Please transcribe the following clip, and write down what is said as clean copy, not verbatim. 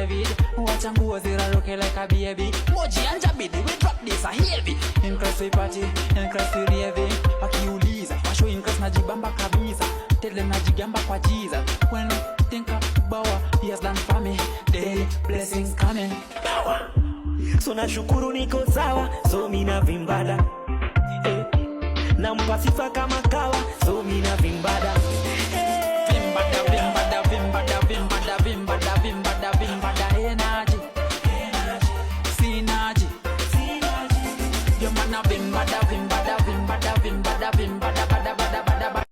David. Wacha nguo ziraruke like a baby. Moji and Jabidi, we drop this a heavy. In Christ we party, in Christ we raving. Wakiuliza, washow in Christ najibamba kabisa. Tell them najigamba kwa Jesus. When I think about what he has done for me, daily blessings coming. So nashukuru niko sawa, so mina vimbada, eh. Nampa sifa kama kawa, so mina